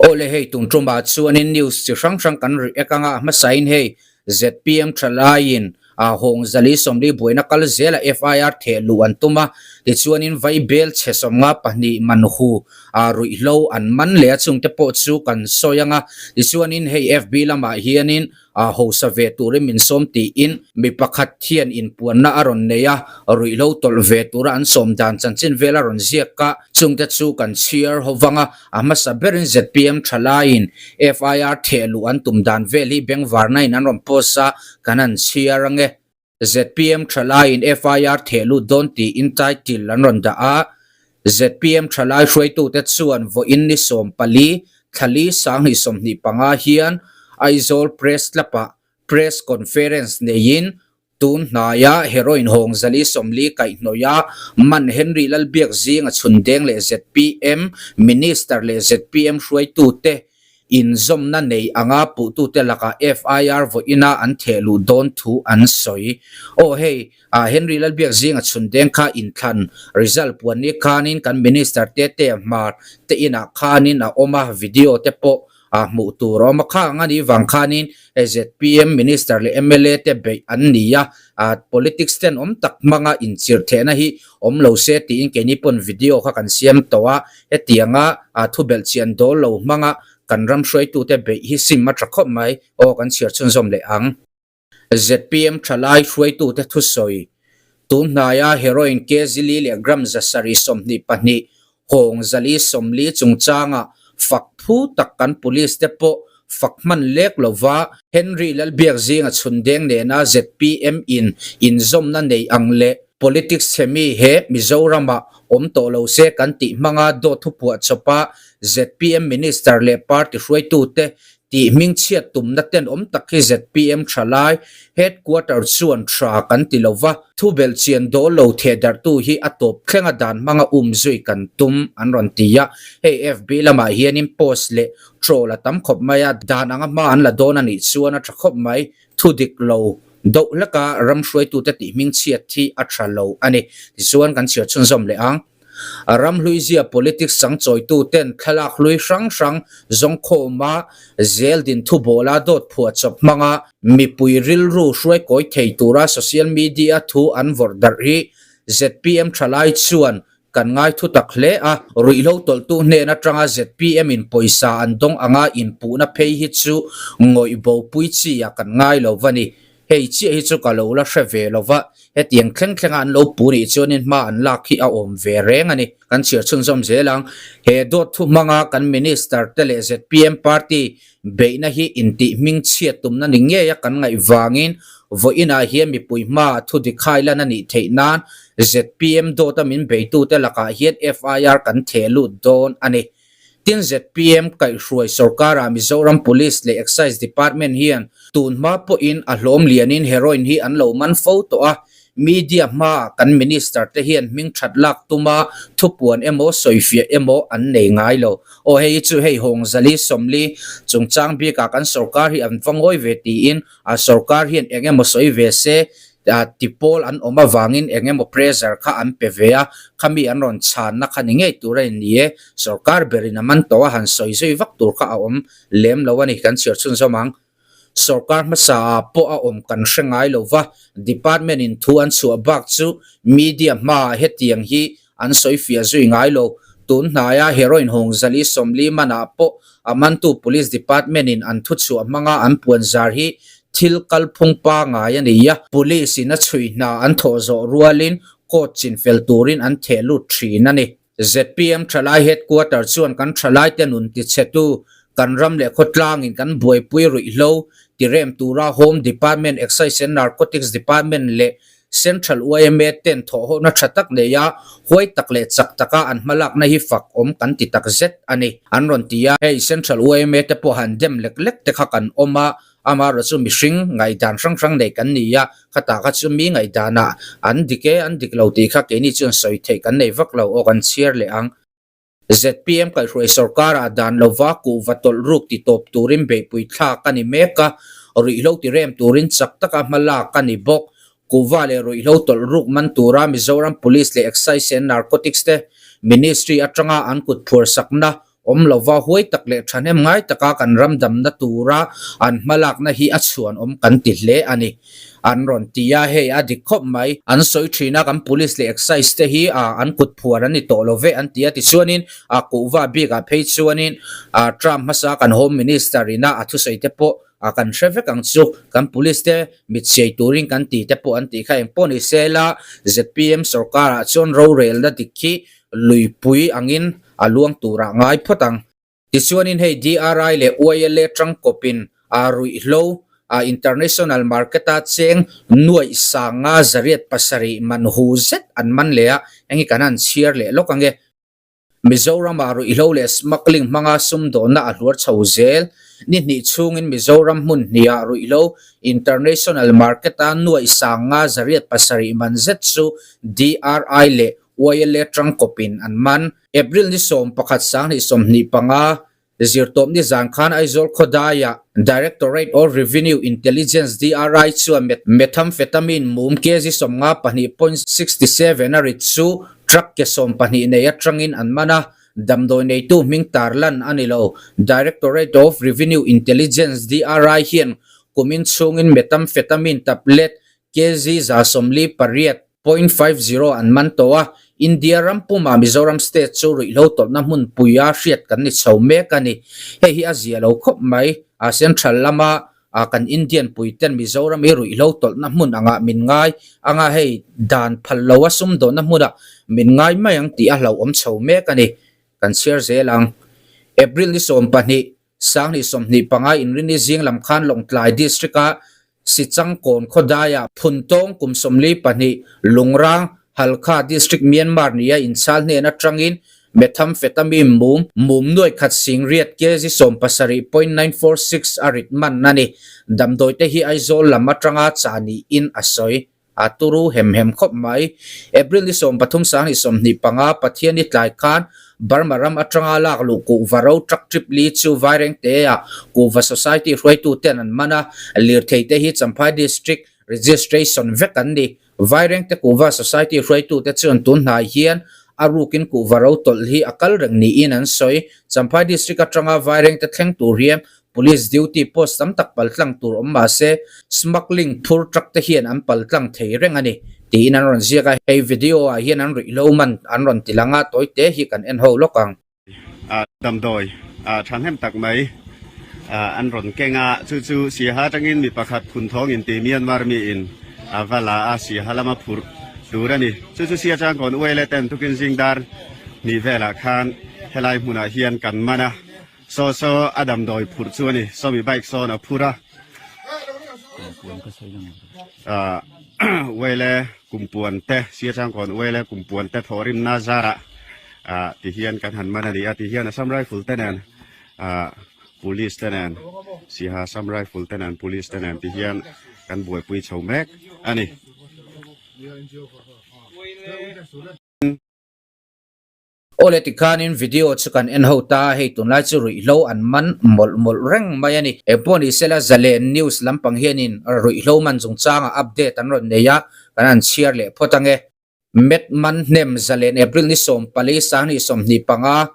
Awle hei tun tumah chuanin news chi hrang hrang kan react anga a hmasain hei zpm thalaiin a hawng zali sawmli buaina kal zela FIR theh luh an tum a, tichuanin vaibel chhe 52 man hu a ruihhlo an man leh a chungte pawh chu kan sawi anga, tichuanin hei FB lamah hianin a hausa ve turin min sawm tiin mi pakhat hian inpuanna a rawn nei a, ruihhlo tawlh ve tura an sawm dan chanchin vel a rawn ziak a, chungte chu kan chhiar ho vang a, a hmasa berin zpm thalaiin FIR theh luh an tum dan vel hi bengvarnain an rawn post a, kan han chhiar ange. Zpm thalaiin FIR theh lut dawn tiin title an rawn dah a, zpm thalai hruaitute chuan vawiin ni 14, thlali 2025 hian Aizawl Press Club-ah Press Conference neiin tun hnaia heroin hawng 440 kaihhnawih a man Henry Lalbiak zinga chhundeng leh zpm Minister leh zpm hruaitute Inzawmna nei anga puhtute lakah FIR vawiina an theh luh dawn thu an sawi. Aw hei, Henry Lalbiak zinga chhundeng kha inthlan result puan ni khanin kan Minister Tete Hmar te inah khanin a awm a, video te pawh hmuh tur a awm a. Khang a nih vang khanin zpm Minister leh mla te beih an ni a, politics tenawm tak hmanga inchirh thehna hi awm lo se tiin keini pawn video kha kan siam tawh a, hetianga thubelh chian dawl lo hmanga kan ram hruaitute beih hi sim a tha khawp mai, aw kan chhiar chhunzawm leh ang. Zpm thalai hruaitute thusawi, Tun hnaia heroin kg li leh gram 722 hawng 440 chungchanga fak phu tak kan police te pawh fak hman lek lova Henry Lalbiak zinga chhundeng nena zpm in inzawmna nei ang leh politics chhemi he Mizoramah awm tawh lo se kan tih hmanga dawt thupuah chawpa zpm minister leh party hruaitute Tih hmingchhiat tumna tenawm tak hi zpm thalai headquarter chuan tha kan ti lo va, thu belhchian dawl lo thehdarhtu hi a tawp thlenga dan hmanga um zui kan tum an rawn ti a. Hei FB lamah hianin post leh troll a tam khawp mai a, dan anga hma an la dawn a nih chuan a tha khawp mai. Thu dik lo doh hleka ram hruaitute tih hmingchhiat hi a tha lo a ni. Tichuan kan chhiar chhunzawm leh ang. Ramhluizia politics changchawituten thlalak hlui hrang hrang zawngkhawma zeldin thubawla dawt phuahchawp hmanga mipui rilru hruaikawi thei tura social media thu an vawrh darh hi zpm thalai chuan kan ngai thu tak hle a. Ruihhlo tawlhtu hnen atanga zpm in pawisa an dawng anga inpuhna phei hi chu ngawih bopui chi ah kan ngai lo va ni. Hei chiah hi chu ka lo la hre ve lo va, hetiang thleng thlenga an lo pu nih chuanin hma an lak hi a awm ve reng a ni. Kan chhiar chhunzawm zel ang. He dawt thu hmanga kan Minister te leh zpm party beihna hi intih hming chhiat tumna ni ngeia kan ngaih vangin vawiinah hian mipui hmaah thu dik khai lan a nih theih nan zpm dawta min beitute lakah hian FIR kan theh lut dawn a ni. Tin zpm kaihhruai sorkarah Mizoram Police leh Excise Department hian tun hma pawhin a hlawm lianin heroin hi an lo man fo tawh a, media hmaah kan minister te hian hming that lak tuma thupuan emaw sawifiah emaw an nei ngai lo. Aw hei hi chu hei hawng 440 chungchang bikah kan sorkar hi an va ngawi ve tiin a sorkar hian eng emaw sawi ve se ti pawl an awm avangin eng emaw pressure kha an pe ve a, khami an rawn chhanna kha ni ngei tur a ni e, sorkar berin a man tawh a, han sawi zui vak tur kha a awm lem lo a ni, kan chhiar chhunzawm ang. Sorkar hmasa ah pawh a awm kan hre ngai lo va, department in thu an chhuah bak chu media hmaah hetiang hi an sawi fiah zui ngai lo. Tun hnaia heroin hawng 440 manah pawh a mantu police department in an thuchhuah hmanga an puan zar hi thil kalphung pangai a ni a, police in a chhui hna an thawh zawh rualin court chinfel turin an theh lut thin a ni. Zpm thalai headquarter chuan kan thalaite nun tichhetu kan ram leh khawtlangin kan buaipui ruihhlo tirem tura Home Department, Excise and Narcotics Department leh Central yma ten thawhhawhna tha tak nei a, huai tak leh chak taka an hmalakna hi fak awm kan ti tak zet a ni, an rawn ti a. Hei Central yma te pawh han dem lek lek te kha kan awm a, amaherawh chu mihring ngaihdan hrang hrang nei kan ni a, khatah kha chu mi ngaihdanah an dik e, an dik lo tih kha keini chuan sawi theih kan nei vak lo aw kan chhiar leh ang. Zpm kaihhruai sorkarah dan lova kuhva tawlh ruk ti tawp turin beihpui thlak a ni mek a, ruihhlo ti rem turin chak taka hma lak a ni bawk. Kuhva leh ruihhlo tawlh ruk man tura Mizoram Police leh Excise and Narcotics te Ministry atanga an kut phuarsakna awm lova huai tak leh thahnem ngai taka kan ram damna tura an hmalakna hi a chhuanawm kan ti hle a ni. An rawn ti a, hei a dik khawp mai. An sawi thin a, kan police leh excise te hi an kut phuar an ni tawh lo ve an ti a, tichuanin a kuhva bikah phei chuanin term hmasa kan home minister ina a thusawi te pawh A kan hre vek ang chu, kan police te mit siai turin kan ti te pawh an tih kha engpawh ni se la, zpm sorkarah chuan rorelna dik hi luipui angin a luang turah ngai phawt ang. Tichuanin hei DRI leh YLA tangkawpin a ruihhlo a international market-a cheng nuaih sanga zariat pasarih man hu zet an man leh a, heng hi kan han chhiar leh lawk ang e. Mizoramah ruihhlo leh smuggling hmanga sumdawnna a hluar chho zel. Ni hnih chhungin Mizoram hmun hniah ruihhlo international market-a nuaih sanga zariat pasarih man zet chu DRI leh YLA tangkawpin an man. April ni sawm pakhat sanghnih sawmhnih panga Zirtawpni zan khan Aizawl khawdaiah Directorate of Revenue Intelligence, DRI, chuan methamphetamine mum kg 52.67 a rit chu truck ke 12 nei atangin an man a, damdawi neitu hming tarlan a ni lo. Directorate of Revenue Intelligence, DRI, hian kumin chhungin methamphetamine tablet kg 148, 0.50 an man tawh a, India ram pumah Mizoram state chu ruihhlo tawlhna hmunpuia hriat kan ni chho mek a ni. Hei hi a zia lo khawp mai. A central lama kan Indian puiten Mizoram hi ruihhlo tawlhna hmun angah min ngai anga hei dan phal lo a sumdawnna hmunah min ngai mai ang tih a hlauhawm chho mek a ni. Kan chhiar zel ang. April ni 12, Sanghnih 25 Inrini zing lam khan Lawngtlai District-a Sichangkawn khawdaiah Phuntawng kum 42 Lungrang, Halkha District Myanmar nia inchhal hnen atangin Methamphetamine mum mum nuai khat sing riat kg 17.946 a rit man a ni. Damdawi te hi Aizawl lam atanga chah niin a sawi. A turu hem hem khawp mai. April ni 13 sanghnih 25 Pathianni tlai khan Burma ram atanga lak luh kuhva ro truck trip li chu Vairengte-ah kuhva society hruaitu ten an man a, lirthei te hi Champhai District registration vek an ni. Vairengte kuhva society hruaitu te chuan tun hnai hian a rukin kuhva ro tawlh hi a kal reng niin an sawi. Champhai District atanga Vairengte thleng tur hian Police duty post tam tak paltlang tur awm mah se, smuggling phur truck te hian an paltlang thei reng a ni, tiin an rawn ziak a. Hei video ah hian an ruihhlo man an rawn ti lang a, tawi te hi kan en ho lawk ang. Damdawi thahnem tak mai an rawn keng a, chu chu Siaha atangin mi pakhat Phunthawng inti Myanmar miin a va la a, Siaha lama phurh tur a ni. Chu chu Sia changkawn uaile ten tukin zingdar hnih velah khan helai hmunah hian kan man a. Saw saw a damdawi phurh chu a ni. Sawmi bike sawn a phur a. Ah uaile kumpuan te Siachangkawn uaile kumpuan te thawhrimna zarah ah ti hian kan han man a ni a. Ti hian Assam Rifle te nen ah Police te nen Siaha Assam Rifle te nen Police te nen ti hian kan buaipui chho mek a ni. Awle tikhanin video chu kan en ho ta a, hei tunlai chu ruihhlo an man mawlh mawlh reng mai a ni. Engpawh ni sela Zalen news lampang hianin ruihhlo man chungchanga update an rawn nei a, kan han chhiar leh phawt ange. Met man hnem Zalen April ni 14 sanghnih 25,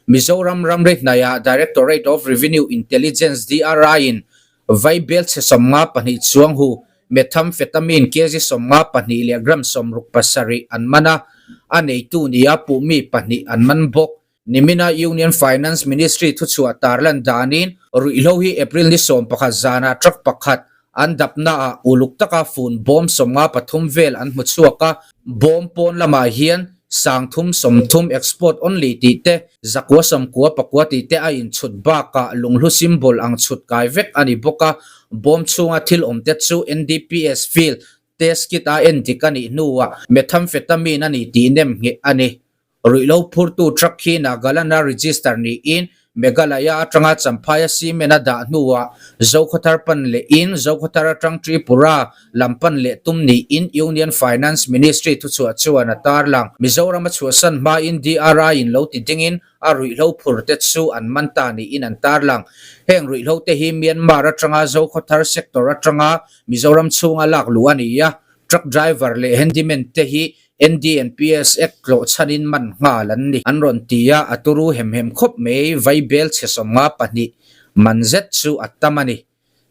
Mizoram ramri hnaiah Directorate of Revenue Intelligence, DRI, in Vaibel chhe 52 chuang hu Methamphetamine kg 52 leh gram 67 an man a, a neitu nia puhmi pahnih an man bawk. Nimina Union Finance Ministry thuchhuah tarlan danin ruihhlo hi April ni 11 zanah truck pakhat an dapnaah uluk taka fun bawm 53 vel an hmu chhuak a, bawm pawn lamah hian Sangthum 30 export only tih te, zakua sawmkua pakua tih te a inchhut bakah lunghlu symbol ang chhut kai vek a ni bawk a, bawm chhunga thil awm te chu NDPS field test kit a en dik a nih hnuah methamphetamine a ni tih nem ngheh a ni. Ruihhlo phurtu truck hi Nagaland-a register niin Meghalaya atanga Champhaia cement a dah hnuah Zokhawthar pan lehin Zokhawthar atang Tripura lam pan leh tum niin Union Finance Ministry thuchhuah chuan a tarlang. Mizoram a chhuahsan hmain DRI in lo ti dingin a ruihhlo phur te chu an man ta niin an tarlang. Heng ruihhlo te hi Myanmar atanga Zokhawthar sector atanga Mizoram chhunga lak luh a ni a, truck driver leh handyman te hi NDNPS Act tlawh chhanin man nghal an ni. An rawn ti a, a turu hem hem khawp mai, vaibel chhe 52 man zet chu a tam a ni.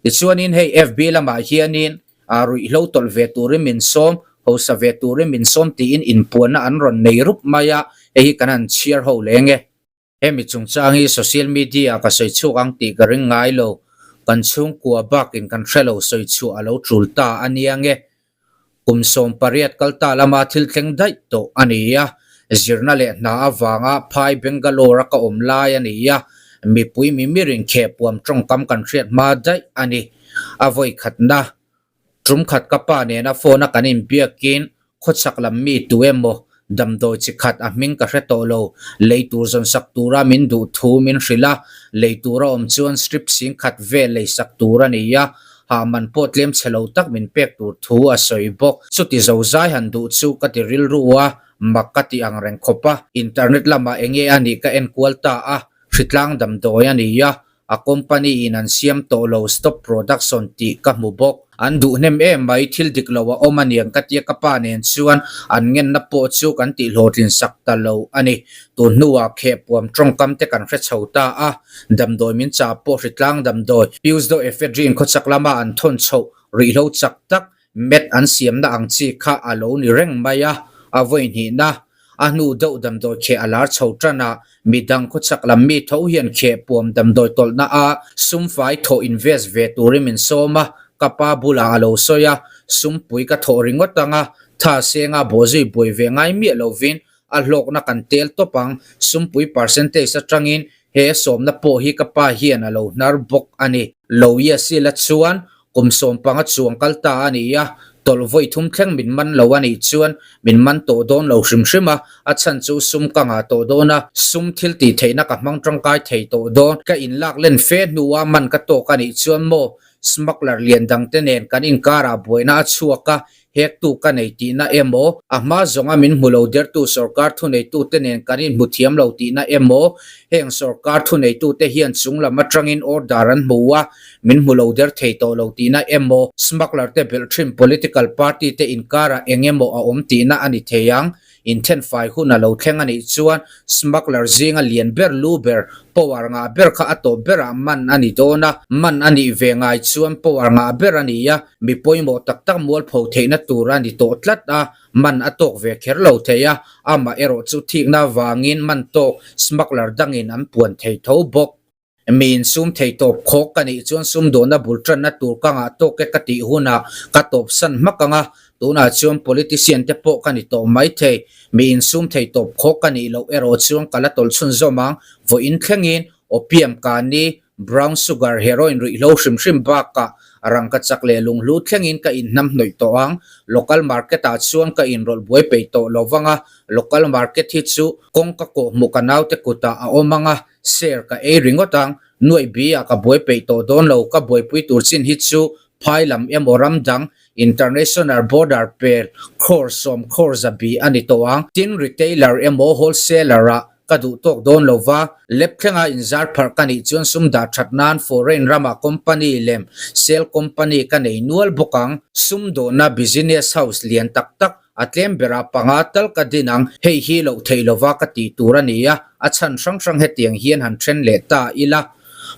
Tichuanin hei FB lamah hianin ruihhlo tawlh ve turin min sawm, hausa ve turin min sawm tiin inpuanna an rawn nei rup mai a, hei hi kan han chhiar ho leng e. Hemi chungchang hi social media ah ka sawi chhuak ang tih ka ring ngai lo, kan chhungkua bakin kan hre lo sawi chhuah a lo tul ta a nia nge. Kum 18 kal ta lama thil thleng daih tawh a ni a, zirna leh hna avanga phai Bangalore a ka awm lai a ni a, mipui mimirin khehpuam tawngkam kan hriat hma daih a ni. A vawi khatna Tum khat ka pa nena phone a kan inbiakin khawchhak lam mi tu emaw damdawi chi khat a hming ka hre tawh lo, lei tur zawn sak tura min duh thu min hrilh a, lei tur a awm chuan strip sing khat vel lei sak tur a ni a, hah man pawh tlem chhe lo tak min pek tur thu a sawi bawk. Chuti zo zai han duh chu ka ti rilru a, mak ka ti ang reng khawp a, internet lamah enge a nih ka enkual ta a, hritlang damdawi a ni a, A company in an siam tawh lo stop production tih ka hmu bawk. An duh hnem em mai, thil dik lo a awm aniang ka tia ka pa nen chuan an ngenna pawh chu kan tih hlawhtlin sak ta lo a ni. Tun hnuah khehpuam tawngkam te kan hre chho ta a, damdawi min chah pawh hritlang damdawi pseudoephedrine khawchhak lama an thawn chhoh rihlo chak tak Met an siamna ang chi kha a lo ni reng mai a, a vawi hnihna a hnu deuh damdawi kheh a lar chho tan a, midang khawchhak lam mi tho hian kheh puam damdawi tawlhna a sumfai thawh invest ve turin min sawm a, ka pa bulah a lo sawi a, sumpui ka thawh ringawt ang a, tha senga bawhzui buai ve ngai miah lovin a hlawkna kan tel tawp ang, sumpui percentage atangin he sawmna pawh hi ka pa hian a lo hnar bawk a ni. Lo yes ila chuan Kum 15 chuang kal ta a ni a, tawlh vawi thum thleng min man lo a nih chuan min man tawh dawn lo hrim hrim a, a chhan chu sum ka ngah tawh dawn a, sum thil tih theihna ka hmang tangkai thei tawh dawn. Ka inlak len fe hnua man ka tawk a nih chuan maw smuggler lian dangte nen kan inkarah buaina a chhuak a, hektu ka nei tihna emaw, a hma zawnga min hmu lo dertu sorkar thuneitute nen kan inhmu thiam lo tihna emaw, heng sorkar thuneitute hian chung lam atangin order an hmu a, min hmu lo der thei tawh lo tihna emaw, smuggler te belh thin political party te inkarah eng emaw a awm tihna a ni thei ang. Inthenfai hun a lo thleng a nih chuan smuggler zinga lian ber lu ber power ngah ber kha a tawp berah man a ni dawn a, man a nih ve ngai chuan power ngah ber a ni a, mi pawimawh tak tak mualpho theihna tur a ni tawh tlat a, man a tawk ve kher lo thei a, amah erawh chu thikna vangin man tawk smuggler dangin an puan thei tho bawk. Miin sum thei tawp khawk ka nih chuan sumdawnna bul tanna tur ka ngah tawk e ka tih hunah ka tawp san hmak ang a, tunah chuan politician te pawh ka ni tawh mai thei. Miin sum thei tawp khawk ka nih loh erawh chuan ka la tawlh chhunzawm ang, vawiin thlengin opium kani, brown sugar, heroin ruihhlo hrim hrim bakah rangka chak leh lunghlu thlengin ka inhnamhnawih tawh ang. Local market ah chuan ka inrawlh buai peih tawh lo vang a, local market hi chu kawng ka kawhhmuh ka naute kutah a awm ang a, Share ka ei ringawt ang, nuaih bi ah ka buai peih tawh dawn lo, ka buaipui tur chin hi chu phai lam emaw ram dang, international border pel crore 10 crore 100 a ni tawh ang. Tin, retailer emaw wholesaler ah ka duh tawk dawn lo va, lep thlenga inzar pharh ka nih chuan sum dah that nan foreign ramah company lem sale company ka nei nual bawk ang. Sumdawhna business house lian tak tak A tlem berah panga tal ka din ang, hei hi loh theih lova ka tih tur a ni a, a chhan hrang hrang hetiang hian han then leh ta ila.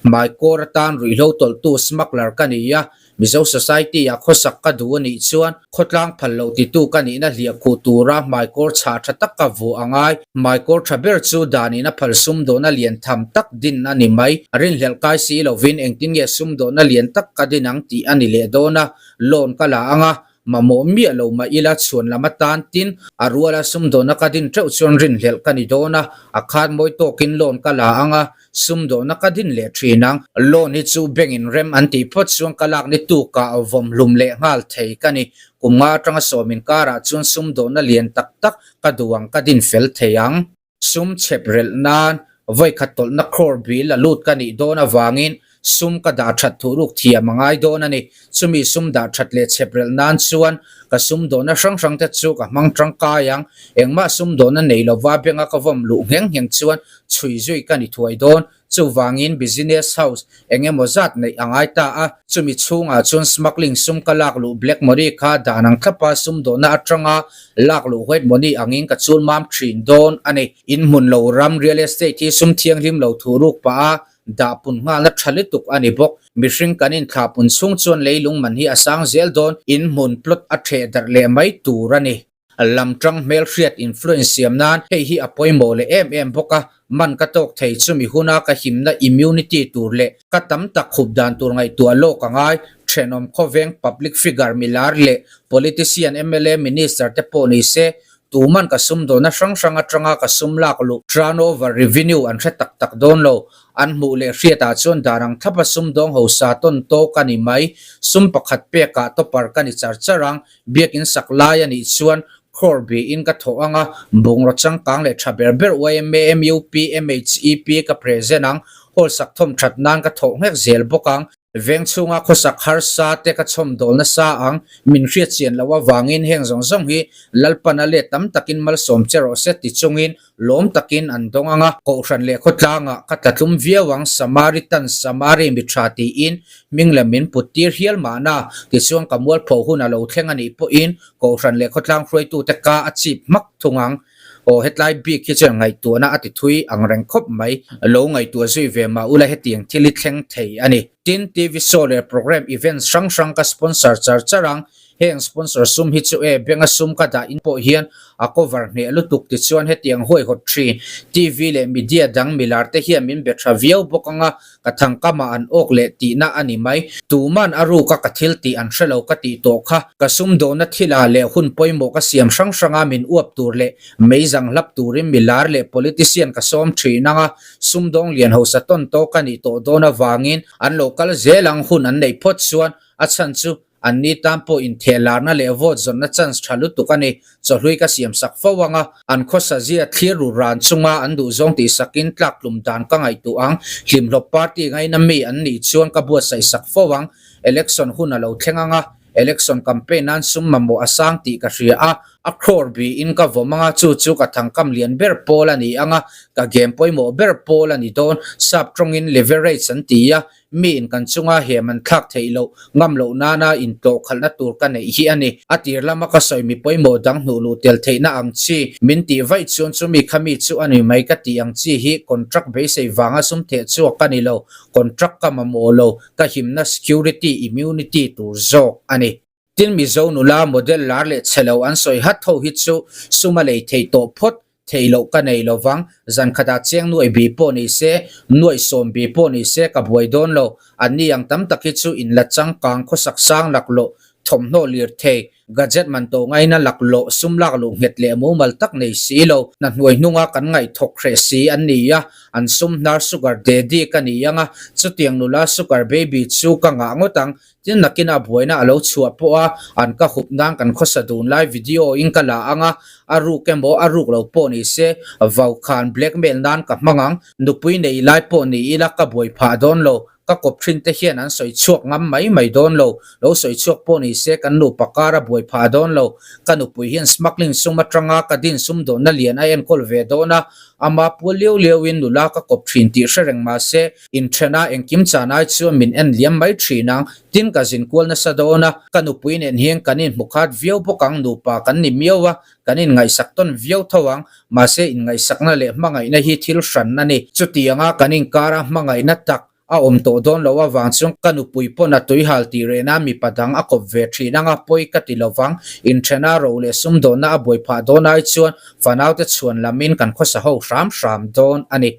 Hmaikawr atan ruihhlo tawlhtu smuggler ka ni a, Mizo society-ah khawsak ka duh a nih chuan khawtlang phal loh titu ka nihna hliah khuh tura hmaikawr chhah tha tak ka vuah a ngai. Hmaikawr tha ber chu danin a phal sumdawhna lian tham tak din a ni mai. Rinhlelh kai si lovin engtin nge sumdawhna lian tak ka din ang tih a ni leh dawn a, loan ka la ang a, Mamawh miah lo mah ila chhuan lam atan tin a ruala sumdawhna ka din teuh chuan rinhlelh ka ni dawn a, a khat mawi tawkin loan ka la ang a, sumdawhna ka din leh thin ang. Loan hi chu bank in rem an tih phawt chuan ka lak ni tukah vawm hlum leh nghal thei ka ni. Kum nga atanga 10 inkarah chuan sumdawhna lian tak tak ka duh ang ka din fel thei ang. Sum chhep relh nan vawikhat tawlhna crore bil a lut ka nih dawn avangin Sum ka dah that thuhruk thiam a ngai dawn a ni. Chumi sum dah that leh chhep relh nan chuan ka sum dawhna hrang hrang te chu ka hmang tangkai ang. Engmah sum dawhna nei lova benga ka vawm luh ngheng ngheng chuan chhui zui ka ni thuai dawn. Chuvangin business house eng emaw zat neih a ngai ta a, chumi chhungah chuan smuggling sum ka lak luh black money kha dan ang thlapa sum dawhna atanga lak luh white money angin ka chul mam thin dawn a ni. In hmun lo ram real estate hi sum thianghlim lo thuruk pah a, dah pun nghalna tha lutuk a ni bawk. Mihring kan inthlah pun chhung chuan leilung man hi a sang zel dawn, in hmun plot a theh darh leh mai tur a ni. Lam tang hmelhriat influence siam nan hei hi a pawimawh leh em em bawk a, man ka tawk thei chumi huna ka himna immunity tur leh ka tam tak khup dan tur ngaihtuah lawk a ngai. Thenawm khawveng public figure milar leh politician mla minister te pawh ni se tuman ka sumdawhna hrang hrang atanga ka sum lak luh turnover revenue an hre tak tak dawn lo. An hmuh leh hriatah chuan dan ang thlapa sumdawng hosa tawn tawk a ni mai. Sum pakhat pekah topper ka ni char char ang. Biakin sak lai a nih chuan crore biin ka thawh ang a, bungraw changkang leh tha ber ber yma, mup, mhep ka present ang, hall sak thawm that nan ka thawh nghek zel bawk ang. Veng chhunga khawsak harsa te ka chhawm dawl nasa ang, min hriat chian loh avangin heng zawng zawng hi Lalpana let tam takin malsawm che rawh se ti chungin lawm takin an dawng ang a, Kohhran leh khawtlangah ka tla tlum viau ang, Samaritan, Samari mi tha tiin hming leh min put tir hial mahna, tichuan ka mualpho hun a lo thleng a nih pawhin Kohhran leh khawtlang hruaitute ka a chip hmak thung ang. Aw hetlai bik hi chuan ngaihtuahna a ti thui ang reng khawp mai. Lo ngaihtuah zui ve mah ula hetiang thil hi thleng thei a ni. Tin, TV show leh program events hrang hrang ka sponsor char char ang. Heng sponsor sum hi chu e bank a sum ka dah in pawh hian a cover hneh lutuk ti chuan hetiang huaihawt thin TV leh media dang milar te hian min be tha viau bawk anga ka thangkamah an awk leh tihna a ni mai. Tuman a ruka ka thil tih an hrelo ka tih tawh kha. Ka sumdawhna thilah leh hun pawimawh ka siam hrang hranga min uap tur leh meizang hlap turin milar leh politician ka sawm thin anga sumdawng lian hausa tawn tawk a nih tawh dawn avangin an lo kal zel ang hun an neih phawt chuan a chhan chu An ni tan pawh inthehlarna leh vote zawnna chance tha lutuk a ni. Chawhlui ka siam sak fo ang a, an khawsa zia thlir ru ran chunga an duhzawng tihsakin tlaktlum dan ka ngaihtuah ang. Hlimhlawp party ngaina mi an nih chuan ka buatsaih sak fo ang. Election hun a lo thleng ang a, election campaign nan sum mamawh a sang tih ka hria a, a crore biin ka vawm ang a, chu chu ka thangkam lian ber pawl a ni ang a, ka game pawimawh ber pawl a ni dawn. Sap tawngin leverage an ti a, Mi in kan chunga hem an thlak theih loh, ngam loh nana intlawh khalhna tur ka neih hi a ni. A tir lama ka sawi mi pawimawh dang hnuh luh tel theihna ang chi, min tih vaih chuan chumi kha mi chu a ni mai ka tih ang chi hi contract beisei vanga sum theh chhuak ka ni lo, contract ka mamawh lo, ka himna security, immunity tur zawk a ni. Tin Mizo nula model lar leh chhe lo an sawi hat ho hi chu sum a lei thei tawh phawt theih loh ka nei lo vang. Zan khatah chiang nuaih bi pawh ni se, nuaih sawm bi pawh ni se ka buai dawn lo. Anni ang tam tak hi chu inla changkang khawsak sang laklawh, thawmhnaw lir thei, gadget man to ngaina laklawh, sum lak luh nghet leh mumal tak nei si lo. Hna hnuai hnunga kan ngaihthawk hreh si an ni a, an sum hnar sugar daddy ka ni ang a, chutiang nula sugar baby chu ka ngah ngawt ang. Tin nakinah buaina a lo chhuah pawh a, an ka hup nan kan khawsa dun lai video in ka la ang a, a ruk emaw a ruk lo pawh ni se, vau khan blackmail nan ka hmang ang, nupui nei lai pawh ni ila ka buai phah dawn lo, ka kawp thin te hian an sawi chhuak ngam mai mai dawn lo, lo sawi chhuak pawh ni se kan nupa kar a buai phah dawn lo, ka nupui hian smuggling sum atanga ka din sumdawnna lian a enkawl ve dawn a, ama pual liau liau in nula ka kawp thin tih hre reng mahse, Inthena engkim chan ai chuan min en liam mai thin ang, tin ka zin kual nasa dawn a, ka nupui nen hian kan inhmu khat viau bawk ang, nupa kan ni miau a, kan inngaihsak tawn viau tho ang, mahse inngaihsakna leh hmangaihna hi thil hran a ni. Chutianga kan inkara hmangaihna tak a awm tawh dawn loh avang chuan ka nupui pawn a tuihal tih reh nan mipa dang a kawp ve thin ang a, pawi ka ti lovang, inthena ro leh sumdawnna a buai phah dawn ai chuan fanaute chhuan lamin kan khawsa ho hram hram dawn a ni.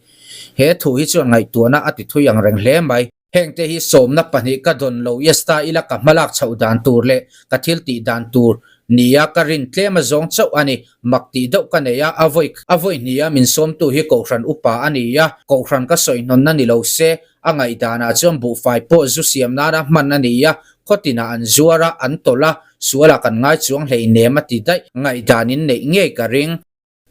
He thu hi chuan ngaihtuahna a ti thui ang reng hle mai. Hengte hi sawmna pahnih ka dawn lo yes ta ila ka hmalak chhoh dan tur leh ka thil tih dan tur nia ka rin tlem a zawng chauh a ni. Mak tih deuh ka nei a, a vawi a vawi hnia min sawmtu hi Kohhran upa a ni a, Kohhran ka sawi hnawnna ni lo se a ngaihdanah chuan buhfai pawh zu siam nana hman a ni a, khawtinah an zuar a, an tawlh a, sualah kan ngai chuang hleinem a ti daih. Ngaihdan in neih ngei ka ring.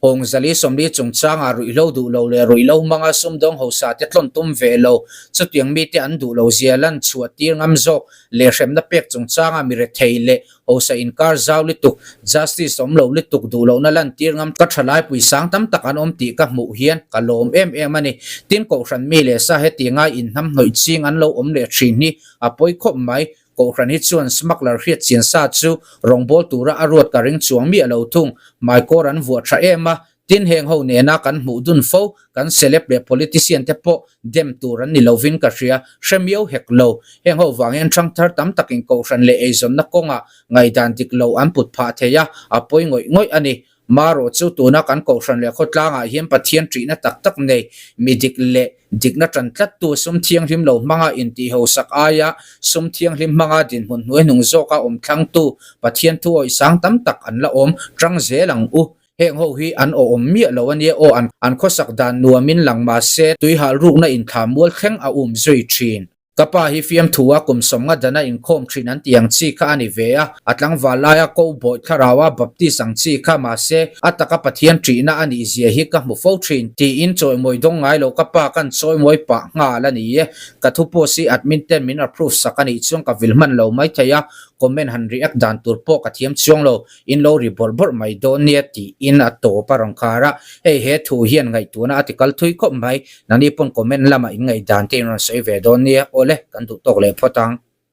Hawng zali 40 chungchangah ruihhlo duh lo leh ruihhlo hmanga sumdawng hausa te tlawn tum ve lo. Chutiang mite an duh lo zia lan chhuah tir ngam zawk leh hremna pek chungchangah mi rethei leh hausa inkar zau lutuk, justice awm lo lutuk duh lohna lan tir ngam ka thalai pui sang tam tak an awm tih ka hmuh hian ka lawm em em a ni. Tin, Kohhran mi leh sa heti ngai inhnamhnawih ching an lo awm leh thin hi a pawi khawp mai. Kohhran hi chuan smuggler hriat chian sa chu rawngbâwl tura a ruat ka ring chuang miah lo thung. Hmaikawr an vuah tha em a, tin heng ho nena kan hmuh dun fo, kan celeb leh politician te pawh dem tur an ni lovin ka hria, hre miau hek lo. Heng ho vang hian ṭhangthar tam takin kohhran leh eizawnna kawngah ngaihdan dik lo an put phah thei a, a pawi ngawih ngawih a ni. Marawh chu tuna kan kohhran leh khawtlangah hian Pathian ṭihna tak tak nei, mi dik leh dikna ṭan tlattu sum thianghlim lo hmanga intihhosak aia sum thianghlim hmanga dinhmun hnuaihnung zawka awm thlangtu Pathian thuawih sang tam tak an la awm ṭang zel ang u. Heng ho hi an awhawm miah lo a nia aw, an khawsak dan nuamin lang mahse tuihal rukna inthla mual thleng a um zui ṭhin. Ka pa hi fiamthu a kum sawmnga dana inkhawm thin an tih ang chi kha a ni ve a, a tlangval laia ko bawih thlarau a Baptist ang chi kha mahse a taka Pathian ṭihna a nih zia hi ka hmu fo thin tiin chawimawi dawng ngai lo ka pa kan chawimawi pah nghal a ni e. Ka thu post hi admin ten min approve sak a nih chuan ka vil hman lo mai thei a, comment han react dan tur pawh ka thiam chuang lo. In lo ri bawrh bawrh mai dawn nia tiin a tawp a rawn khar a, hei he thu hian ngaihtuahna a ti kal thui khawp mai, nangni pawn comment lamah in ngaihdan te in rawn sawi ve dawn nia, awle kan duh tawk leh phawt ang.